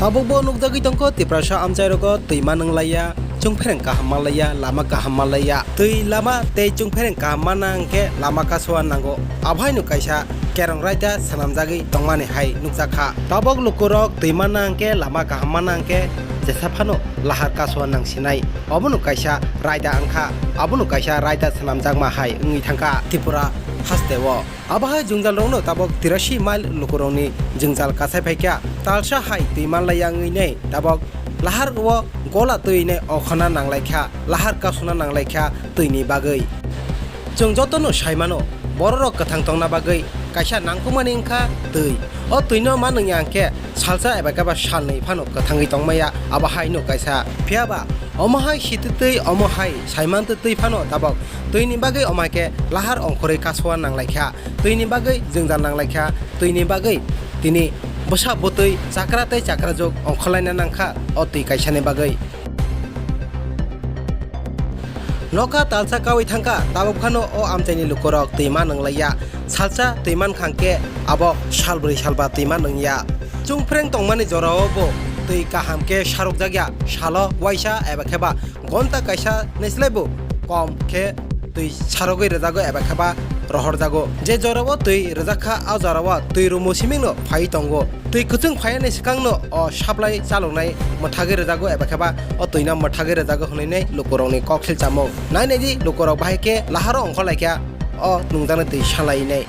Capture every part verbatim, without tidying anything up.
Tabukbo nukjagwi tongkho Tiprasa amchairogo twi manwng laiya, chwngphereng kaham manlaiya, lama kaham manlaiya. Twi lama tei chwngphereng kaham manna hwnkhe lama kasoa nango. Abohaino kaisa kerong raida swnamjagwi tongmani hai nukjakha. Tabuk lukurok twi manna hwnkhe, lama kaham manna hwnkhe jesa phano lahar kasoa nangsinai. Obono kaisa raida wngkha, abono kaisa raida swnamjakma hai wngwi thangkha Tripura hasteo. Abohai jwngjalrokno tabuk tirasi mile lukurokni jwngjal kasai phaikha. Talsa hai twi manlaiya wngwi nei tabuk lahar o gola twi nei okhona nanglaikha, lahar kasuna nanglaikha twini bagwi. Chwng jotono saimano, bororok kwthang tongna bagwi kaisa nangkukmani wngkha twi. O twino ma nungya hwnkhe salsa eba khe ba salnwi phano kwthangwi tongmaya, abohaino kaisa. Phiyaba omohai sititwi, omohai saimantwi twi phano tabuk twini bagwi omo hai khe lahar ongkhorwi kasoa nanglaikha. Twini bagwi jwngjal nanglaikha, twini bagwi tini bwsa bwtwi chakra tei chakrajwk ongkhorlaina nangkha o twi kaisani bagwi. Nokha talsa kaui thangkha, tabuk phano o amchaini lukurok twi ma nwnglaiya. Salsa twi mankha hwnkhe abo salbrwi salba twi ma nwngya. Chwngphreng tongmani jorao bo twi kaham khe sarokjakya, salo waisa eba khe ba gonta kaisa ni slai bo kom khe twi sarogwi rwjago eba khe ba rohorjago. Je jorao twi rwjakha, a jorao twi rumu simingno phaiwi tongo. Twi kwchwng phaiyani swkangno o supply chaloknai mwthagwi rwjago eba khe ba o twino mwthagwi rwjago hwnwi nai lukurokni kok silchamo. Nai nai di lukurok bahai khe laharo ongkhorlaikha o nungjaknai twi salai nai.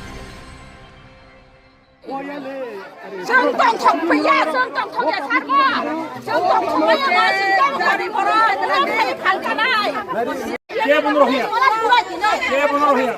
Chwng tongthok paiya, chwng tongthok ya tharma. Chwng tongthok paiya, ma chwng tongthok paiya, ma chwng tongthok paiya. Ke bono rohia? Ke bono rohia?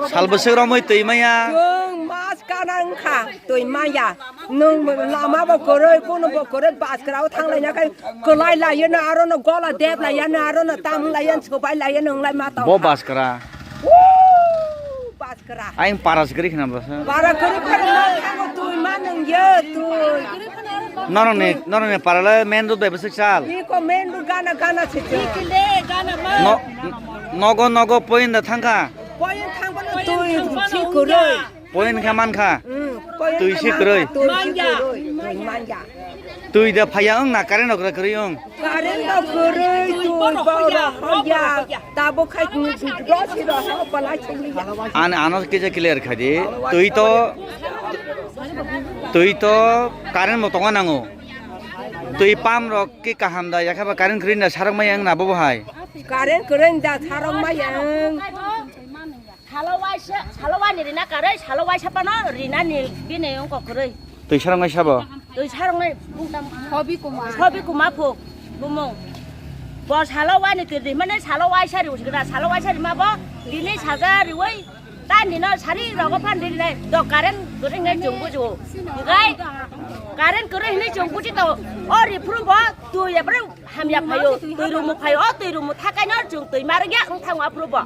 Sal bwswk romwi twi maya. Chwng mas kana wngkha twi maya. Nwng lama bo kwrwi, kuno bo kwrwi, bus kwrao thanglaina khai kwlai laiyano, arono gola dep laiyano, arono tam laiyano, swbai laiyano, wnglai ma tong. Bo bus kwra. Woo, bus kwra. Ayang para se kwrwi khna bwsa. Para kwrwi khna thango twi ma nwng ye twi. Norokni, norokni para le main road bai bwswk sal. Iko main road gana gana se twi. No, nogo nogo point da thangkha. Point thangbo twi si kwrwi. Point khe mankha. Hmm, point twi si kwrwi. Twi si kwrwi. Twi manya. Twi da phaiya wng na current okra kwrwi wng. Current no kwrwi, twi boro hoya. Tabo khai twi si ro ha pala chini ya. An ano kisa clear kha di. Twi to, twi to current bo tongo nango. Twi pump rok ki kaham da yakhe ba current kwrwi da sarok maya wng na bobo hai. Current kwrwi da sarok maya wng. Salo waisa, salo wani rina karwi, salo waisa pano rina ni bini wngkok kwrwi. Twi sarong nai sabo? Twi sarong nai bungtam. Sobi Kumar. Sobi Kumar phu, bumung. Bo salo wani twi rimani salo waisa riwi sikra, salo waisa rima bo, bini saja riwi, ta nino sari rogo phan rinai, do current kwrwi nai chwng bujo. Ngai, current kwrwi hinwi chwng buji to, o riphru bo, twi ebru Hamya phaio, twi rumu phaio, o twi rumu thakai no chwng twi marwk ya wng thango aphuru bo.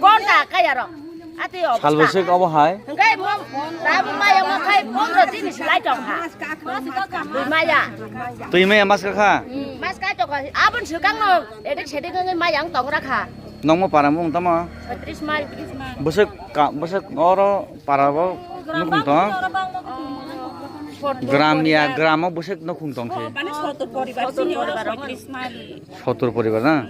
Gonta kaya rok. Ati o. Salbwswk obo hai? Hwnkhe mo, tabuk maya mo khai pondro dini slai tong kha. Twi maya. Twi maya mas ka kha? Mas kai tong kha. Aboni swkang no edik sedik wngwi maya wng tong ra kha. Nongmo para mung tamo? Chhatris mile. Bwswk ka, bwswk oro para bo nukhung tong? Gram ya, gram o bwswk nukhung tong khe? Mane sottor poribar sini oro chhatris mile. Sottor poribar na?